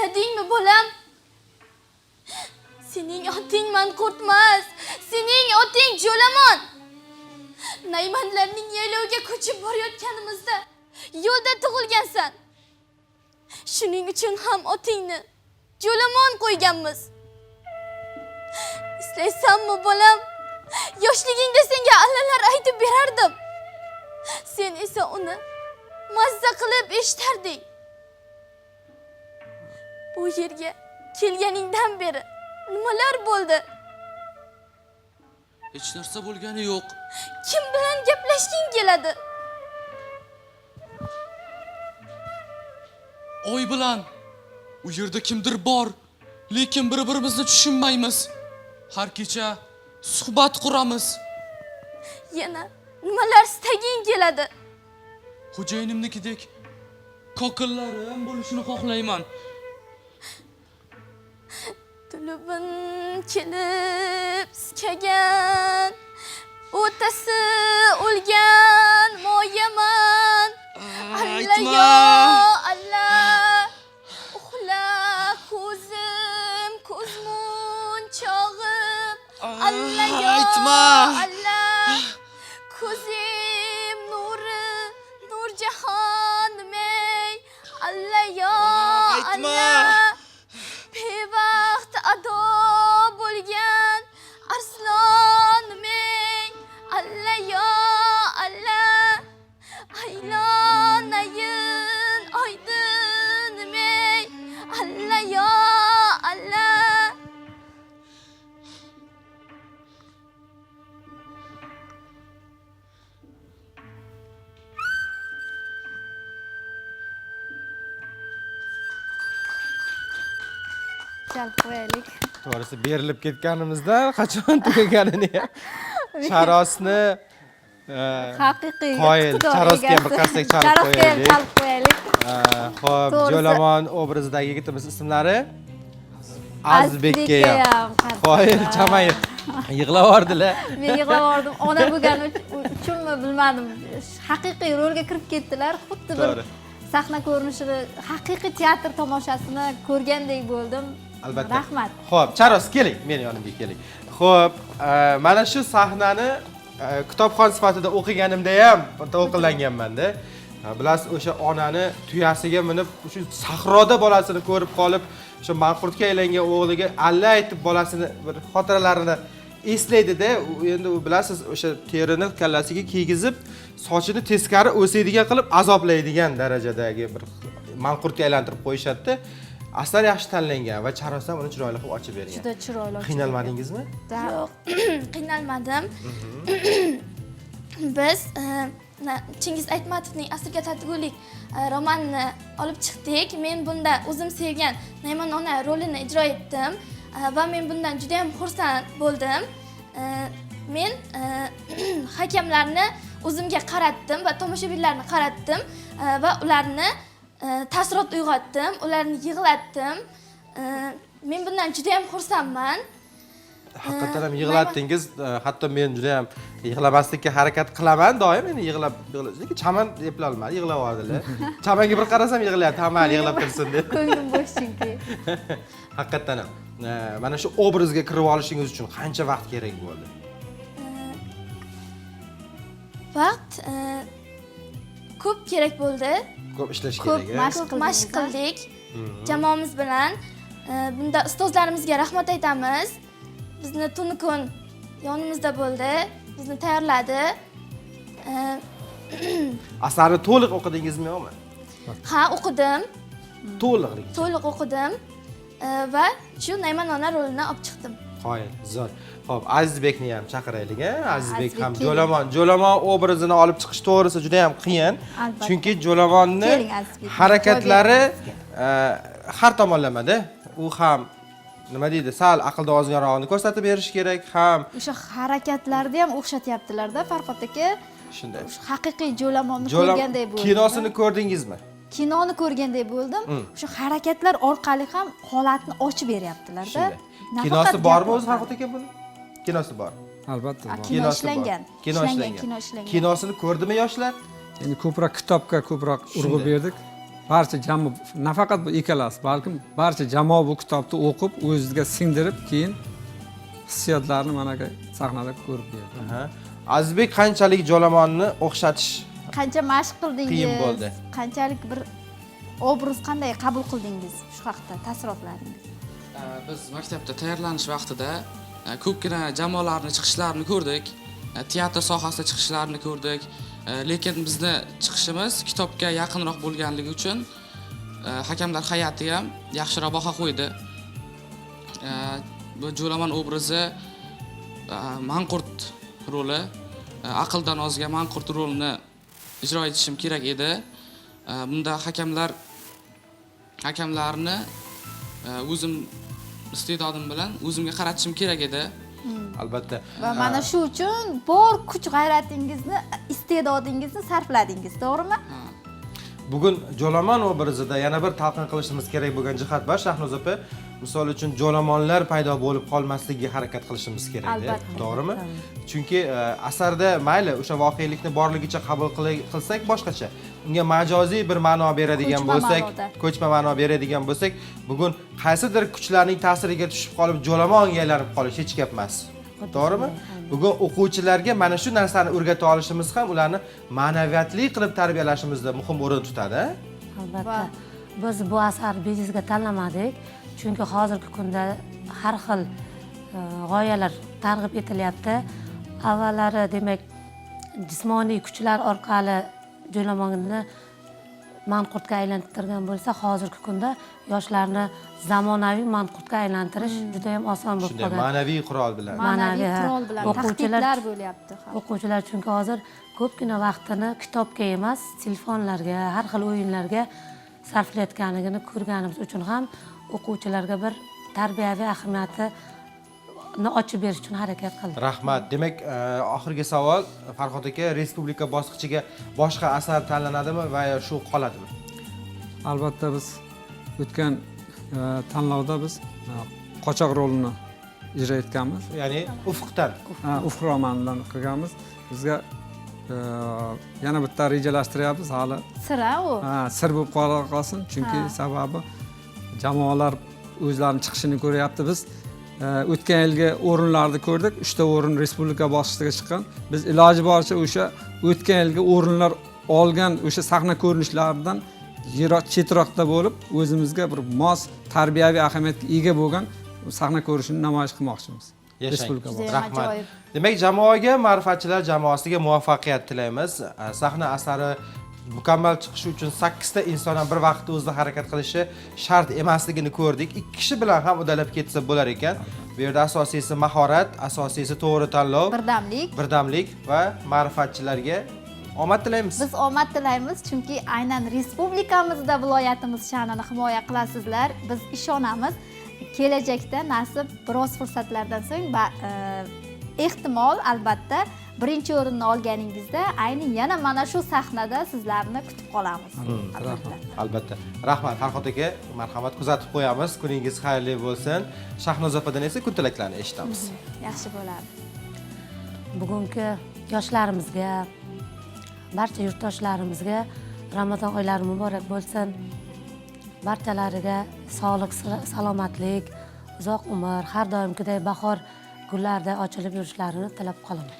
Esladingmi, bolam? Sening oting manqurtmas, sening oting Jo'lamon. Naymanlarning yayloviga ko'chib borayotganimizda yo'lda tug'ilgansan. Shuning uchun ham otingni Jo'lamon qo'yganmiz. Eslaysanmi, bolam? Yoshligingda senga allalar aytib berardim. Sen esa uni mazza qilib eshitarding. Bu yerga kelganingdan beri nimalar bo'ldi? Hech narsa bo'lgani yo'q. Kim bilan gaplashging keladi? Oy bilan. U yerda kimdir bor, lekin bir-birimizni tushunmaymiz. Har kecha suhbat quramiz. Yana nimalar istaging keladi? Xo'jayinimnikidek kokillarim bo'lishini xohlayman. Tulubin kelib skagan, otasi o'lgan moyaman. Alla yo alla, uxla ko'zim, ko'zmunchog'im. Alla yo alla, ko'zim nuri, nur jahonim ey. Alla yo alla, bevaqt ado bo'lgan arslonim ey. Alla yo alla, aylanayin oydinim ey. Alla yo alla. Chalib qo'yaylik. To'g'risi, berilib ketganimizda qachon tugaganini ham Charosni haqiqiy qoyil. iqtidor Charosga ham bir egasi. qarsak chalib Charosga ham qo'yaylik. chalib qo'yaylik. Xo'p, To'g'risi. Jo'lamon obrazidagi yigitimiz ismlari Azizbekka Azizbekka ham. ham qarsak. Qoyil, Chaman yig'lab yubordilar. Men yig'lab yubordim. Ona bo'lgani uchunmi bilmadim. Haqiqiy rolga kirib ketdilar. Xuddi bir sahna ko'rinishini, haqiqiy teatr tomoshasini ko'rgandek bo'ldim. Albatta. Rahmat. Xo'p, Charos, keling, meni yonimga keling. Xo'p, mana shu sahnani kitobxon sifatida o'qiganimda ham to'lqinlanganman-da. Bilasiz, o'sha onani tuyasiga minib, shu sahroda bolasini ko'rib qolib, o'sha manqurtga aylangan o'g'liga alla aytib bolasini bir xotiralarini eslaydi-da. U endi u bilasiz, o'sha terini kallasiga kiygizib, sochini teskari o'sadigan qilib azoblaydigan darajadagi bir manqurtga aylantirib qo'yishadi-da. Asar yaxshi tanlangan va Charos ham uni chiroyli qilib ochib bergan. Juda chiroyli ochib Qiynalmadingizmi? bergan. Yo'q, qiynalmadim. Biz Chingiz Aytmatovning Asrga tatigulik romanini olib chiqdik. Men bunda o'zim sevgan Nayman ona rolini ijro etdim va men bundan juda ham xursand bo'ldim. Men hakamlarni o'zimga qaratdim va tomoshabinlarni qaratdim va ularni taassurot uyg'otdim, ularni yig'latdim. Men bundan juda ham xursandman. Haqiqatan ham yig'latdingiz. Hatto men juda ham yig'lamaslikka harakat qilaman doim, endi yig'lab, yig'lab, lekin Chaman eplolmadi, yig'lab yubordilar. Chamanga bir qarasam yig'layapti, ha mayli yig'lab tursin deb. Ko'nglim bo'sh chunki. Haqiqatan ham mana shu obrazga kirib olishingiz uchun qancha vaqt kerak bo'ldi? Vaqt ko'p kerak bo'ldi. Ko'p ishlash Ko'p kerak, a? mashq Ko'p mashq qildingiz, a? qildik jamoamiz bilan. Bunda ustozlarimizga rahmat aytamiz. Bizni tun kun yonimizda bo'ldi, bizni tayyorladi. Asarni to'liq o'qidingizmi yo'qmi? Ha, o'qidim. To'liqlik. To'liq o'qidim. Va shu Nayman ona rolini olib chiqdim. Qoyil, zo'r. Xo'p, Azizbekni ham chaqiraylik, a? Azizbek Azizbek ham keling. Jo'lamon obrazini olib chiqish to'g'risi juda ham qiyin. Albatta. Chunki Jo'lamonni Keling, Azizbek. harakatlari, Joy beramiz har tomonlamada. U ham nima deydi, sal aqlda ozganrog'ini ko'rsatib berish kerak ham. O'sha harakatlarni ham o'xshatyaptilar-da, Farhod aka. Shunday. O'sha haqiqiy Jo'lamonni ko'rganday bo'ldim. Kinosini ko'rdingizmi? Kinoni ko'rganday bo'ldim. O'sha harakatlar orqali ham holatni ochib beryaptilar-da. Shunday. Nafaqat Kinosi bormi gap o'zi Farhod aka buni? Kinosi bor. Albatta bor. Kino Kinosi bor. ishlangan. Kino Ishlangan, ishlangan. kino ishlangan. Kinosini ko'rdimi yoshlar? Endi ko'proq kitobga ko'proq urg'u Shunday. berdik. Barcha jamoa, nafaqat bu ikkalasi, balkim barcha jamoa bu kitobni o'qib, o'ziga singdirib, keyin hissiyotlarni mana sahnada ko'rib berdi. Aha. Azizbek, qanchalik Jo'lamonni o'xshatish Qancha mashq qildingiz? Qiyin bo'ldi. Qanchalik bir obraz qanday qabul qildingiz? Shu haqda taassurotlaringiz. Biz maktabda tayyorlanish vaqtida ko'pgina jamoalarni chiqishlarini ko'rdik, teatr sohasida chiqishlarini ko'rdik. Lekin bizni chiqishimiz kitobga yaqinroq bo'lganligi uchun hakamlar hay'ati ham yaxshiroq baho qo'ydi. Bu Jo'lamon obrazi, manqurt roli, aqldan ozgan manqurt rolini ijro etishim kerak edi. Bunda hakamlarni o'zim iste'dodim bilan o'zimga qaratishim kerak edi. Albatta. Va mana shu uchun bor kuch g'ayratingizni, iste'dodingizni sarfladingiz, to'g'rimi? Bugun Jo'lamon obrazida yana bir talqin qilishimiz kerak bo'lgan jihat bor, Shahnoza opa. Misol uchun, jo'lamonlar paydo bo'lib qolmasligiga harakat qilishimiz kerak, Albatta. to'g'rimi? Chunki asarda mayli o'sha voqelikni borligicha qabul qilsak boshqacha, unga majoziy bir ma'no beradigan Ko'chma bo'lsak, ma'noda. Ko'chma ma'no beradigan bo'lsak, bugun qaysidir kuchlarning ta'siriga tushib qolib jo'lamonga aylanib qolish hech gap emas, to'g'rimi? Bugun o'quvchilarga mana shu narsani o'rgata olishimiz ham ularni ma'naviyatli qilib tarbiyalashimizda muhim o'rin tutadi, a? Albatta, biz bu asarni bejizga tanlamadik, chunki hozirgi kunda har xil g'oyalar targ'ib etilyapti. Avvallari, demak, jismoniy kuchlar orqali jo'lamonni manqurtga aylantirgan bo'lsa, hozirgi kunda yoshlarni zamonaviy manqurtga aylantirish juda ham oson bo'lib Shunday qolgan. ma'naviy qurol bilan. Ma'naviy Ma'naviy, ha. qurol bilan tahdidlar bo'lyapti ham. O'quvchilar chunki hozir ko'pgina vaqtini kitobga emas, telefonlarga, har xil o'yinlarga sarflayotganligini ko'rganimiz uchun ham o'quvchilarga bir tarbiyaviy ahamiyatini ochib berish uchun harakat qildik. Rahmat. Demak, oxirgi savol, Farhod aka, respublika bosqichiga boshqa asar tanlanadimi va yo shu qoladimi? Albatta, biz o'tgan tanlovda biz qochoq rolini ijro etganmiz. Ya'ni Ufqdan. Ha, Ufq romanidan qilganmiz. Bizga yana bitta rejalashtiryapmiz hali. Sir a u. Ha, sir bo'lib qola qolsin, chunki sababi jamoalar o'zlarini chiqishini ko'ryapti. Biz o'tgan yilgi o'rinlarni ko'rdik, 3 ta o'rin respublika bosqichiga chiqqan. Biz iloji boricha o'sha o'tgan yilgi o'rinlar olgan o'sha sahna ko'rinishlaridan yiroq, chetroqda bo'lib, o'zimizga bir mos tarbiyaviy ahamiyatga ega bo'lgan sahna ko'rinishini namoyish qilmoqchimiz Yashang. respublika Judayam bosqichida. Rahmat. Ajoyib. Demak, jamoaga, ma'rifatchilar jamoasiga muvaffaqiyat tilaymiz. Sahna asari mukammal chiqishi uchun 8 ta inson ham bir vaqtda o'zida harakat qilishi shart emasligini ko'rdik. 2 kishi bilan ham udalab ketsa bo'lar ekan. Bu yerda asosiysi mahorat, asosiysi to'g'ri tanlov, Birdamlik. Birdamlik va ma'rifatchilarga omad tilaymiz. Biz omad tilaymiz, chunki aynan respublikamizda viloyatimiz sha'nini himoya qilasizlar. Biz ishonamiz, kelajakda nasib biroz fursatlardan so'ng ehtimol, albatta, birinchi o'rinni olganingizda ayni yana mana shu sahnada sizlarni kutib qolamiz, albatta. Albatta. Rahmat, Farhod aka, marhamat, kuzatib qo'yamiz. Kuningiz xayrli bo'lsin. Shahnoza opadan esa kun tilaklarini eshitamiz. Yaxshi bo'ladi. Bugungi yoshlarimizga, barcha yurtdoshlarimizga Ramazon oylari muborak bo'lsin. Barchalariga sog'lik, salomatlik, uzoq umr, har doimgiday bahor gullarida ochilib yurishlarini tilab qolaman.